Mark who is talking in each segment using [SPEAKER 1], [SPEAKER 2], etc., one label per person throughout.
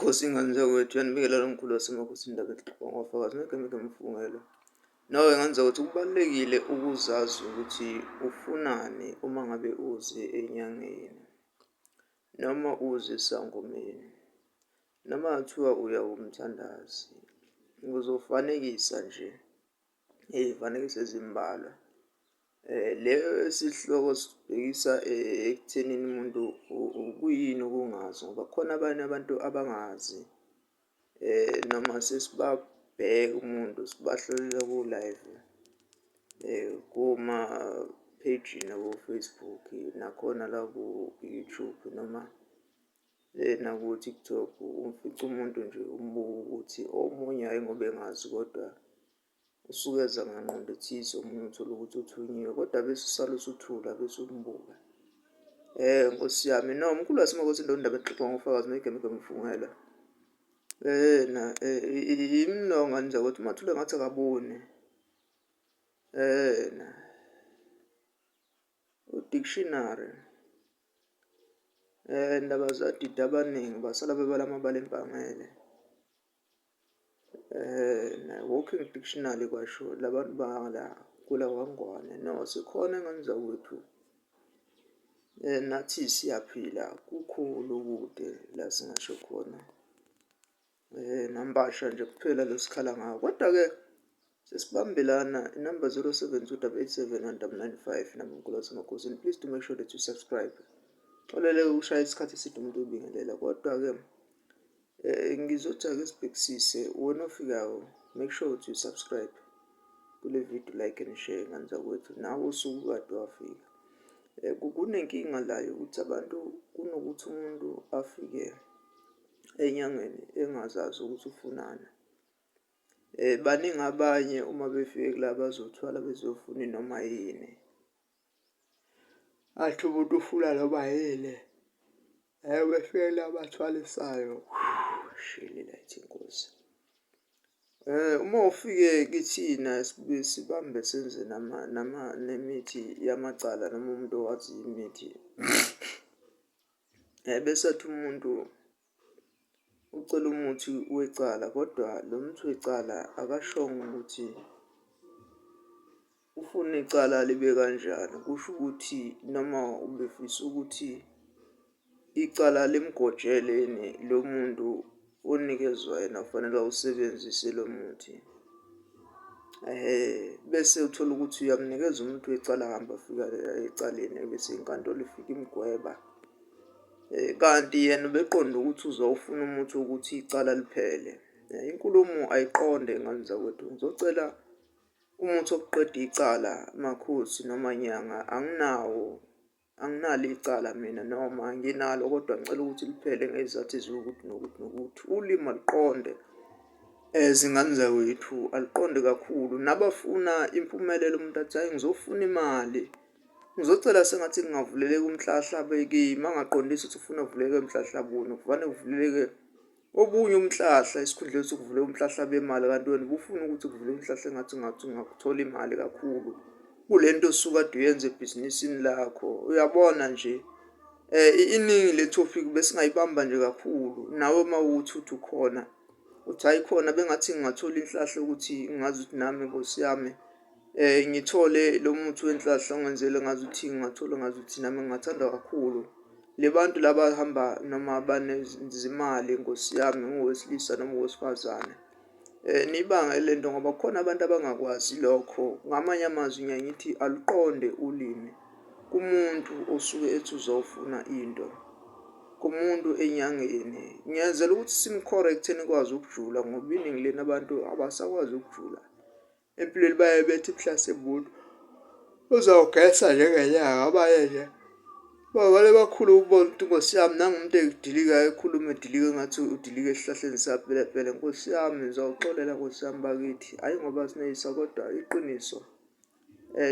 [SPEAKER 1] Nkosi ingane zakwethu uyanibingelela umkhulu wasemakhosini indaba enhle ngofakazi ngegemege mfungelo. Nawe ngane zakwethu kubalulekile ukuzazi ukuthi ufunani uma ngabe uze enyangeni noma uze esangomeni noma kuthiwa uya kumthandazi. Ngizofanekisa nje iy'fanekiso ezimbalwa. Leyo esihloko sibhekisa ekuthenini umuntu kuyini ukungazi ngoba kukhona abanye abantu abangazi noma sesibabheka umuntu sibahlolela ku-live kuma-page-ini abo-Facebook nakhona la ku-YouTube noma naku-TikTok. Umfice umuntu nje umbuka ukuthi omunye hhayi ngoba engazi kodwa usuke eza ngengqondo ethize, omunye uthole ukuthi uthunyiwe kodwa bese usale usuthula bese umbuka. Nkosi yami no mkhulu waseMakhosini Ndaba exoxa ngofakazi negemegeme mfungela. Na yimi lo ngane zakwethu uMathule ngathi akaboni. Na u-dictionary ndaba zadida abaningi basala bebala amabala empangele. Walking dictionary kwasho labantu bala kula kwaNgwane no sikhona ngane zakwethu. Nathi siyaphila kukhulu kude la singasho khona. Nambasha nje kuphela lo sikhala ngawo kodwa-ke sesibambelana inamba 072 887 1995 namba mkhulu wasemakhosini. Please do make sure that you subscribe. Xolele ukushaya isikhathi eside umuntu ubingelela kodwa-ke ngizothi ake sibhekisise wena ofikayo, make sure ukuthi you subscribe kule video, like and share ngane zakwethu. Nawe usuke kade wafika. Kunenkinga la yokuthi abantu kunokuthi umuntu afike enyangeni engazazi ukuthi ufunani. Baningi abanye uma befike kula bazothwala bezofuna noma yini. Athi umuntu ufuna noma yini. Befike la abathwalisayo shele light inkosi. Uma ufike kithina sibuye sibambe senze nama nama nemithi yamacala noma umuntu owazi imithi. Bese athi umuntu ucela umuthi wecala kodwa lo muthi wecala akashongo ukuthi ufuna icala libe kanjani. Kusho ukuthi noma ubefisa ukuthi icala limgojele yini lo muntu onikezwa yena kufanele awusebenzise lo muthi. Ehhe, bese uthola ukuthi uyamnikeza umuntu wecala ahambe afika ecaleni bese inkantolo ifike imgweba. Kanti yena ubeqonde ukuthi uzowufuna umuthi wokuthi icala liphele. Inkulumo ayiqonde ngane zakwethu, ngizocela umuthi wokuqeda icala makhosi noma nyanga anginawo, anginalo icala mina noma nginalo kodwa ngicela ukuthi liphele ngey'zathu eziwukuthi nokuthi nokuthi. Ulimi aluqonde zingane zakwethu, aluqonde kakhulu. Nabafuna impumelelo umuntu athi hhayi ngizofuna imali, ngizocela sengathi kungavuleleka umhlahla kimi, angaqondisi ukuthi ufuna kuvuleke mhlahla buni, kuvane kuvuleleke obunye umhlahla esikhundleni sokuvuleka umhlahla bemali kanti wena ubufuna ukuthi kuvuleke umhlahla engathi ngathi ungakuthola imali kakhulu kule nto osuke kade uyenza ebhizinisini lakho. Uyabona nje iningi le topic besingayibamba nje kakhulu nawe uma uthi uthi ukhona uthi hhayi khona bengathi ngingathola inhlahla ukuthi ngazi ukuthi nami nkosi yami ngithole lo muthi wenhlahla ongenzele ngazuthi ngingathola ngazuthi nami ngingathanda kakhulu. Le bantu laba hamba noma banezimali nkosi yami ungowesilisa noma owesifazane. Nibange le nto ngoba kukhona abantu abangakwazi lokho. Ngamanye amazwi ngiyaye ngithi aluqonde ulimi kumuntu osuke ethi uzofuna into kumuntu enyangeni. Ngiyenzela ukuthi simu-correct-e nikwazi ukujula ngoba iningi lenu abantu abasakwazi ukujula. Empilweni baye bethi mhlasimbe uzawugesa njengenyanga abaye nje bavele bakhulu ukubona ukuthi nkosi yami nangumuntu edilika ekhuluma edilika engathi udilika esihlahleni sapelepele. Nkosi yami ngizawuxolela nkosi yami bakithi, hhayi ngoba sineyisa kodwa iqiniso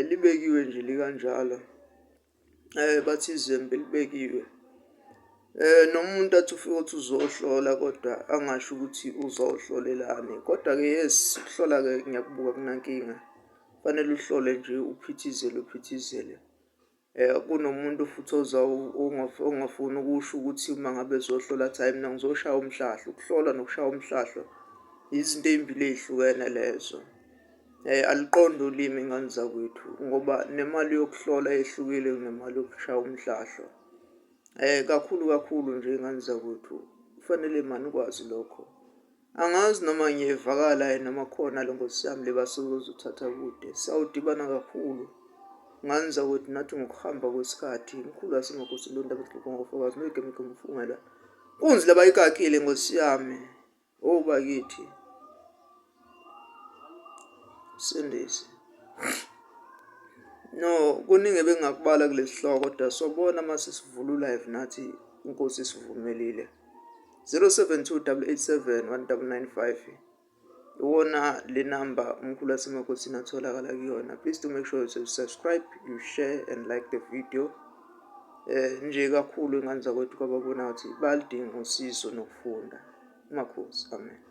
[SPEAKER 1] libekiwe nje likanjalo. Bathi izembe libekiwe. Nomuntu athi ufike uthi uzohlola kodwa angasho ukuthi uzohlolelani. Kodwa-ke yes, ukuhlola-ke ngiyakubuka akunankinga, kufanele uhlole nje uphithizele uphithizele. Kunomuntu futhi oza ongafuni ukusho ukuthi uma ngabe ezohlola athi hhayi mina ngizoshaya umhlahlo. Ukuhlola nokushaya umhlahlo izinto ey'mbili ey'hlukene lezo. Aluqondi ulimi ngane zakwethu ngoba nemali yokuhlola yehlukile kunemali yokushaya umhlahlo. Kakhulu kakhulu nje ngane zakwethu kufanele mani ukwazi lokho. Angazi noma ngiyevakala yini noma khona le nkosi yami le basebezothatha kude. Sawudibana kakhulu ngane zakwethu nathi ngokuhamba kwesikhathi. Mkhulu wasemakhosi lo ndaba exoxa ngofakazi noyigemegeme ufungelwa. Nkunzi labayikakile nkosi yami. Oh bakithi. Sindisi. No, kuningi ebengingakubala kulesi hloko kodwa sobona uma sesivula ulive nathi inkosi isivumelile. 072 887 1995 iwona le number umkhulu wasemakosini atholakala kuyona. Please do make sure you subscribe, you share and like the video. Nje kakhulu ingane zakwethu kwababona ukuthi bayaludinga usizo nokufunda. Makhosi, amen.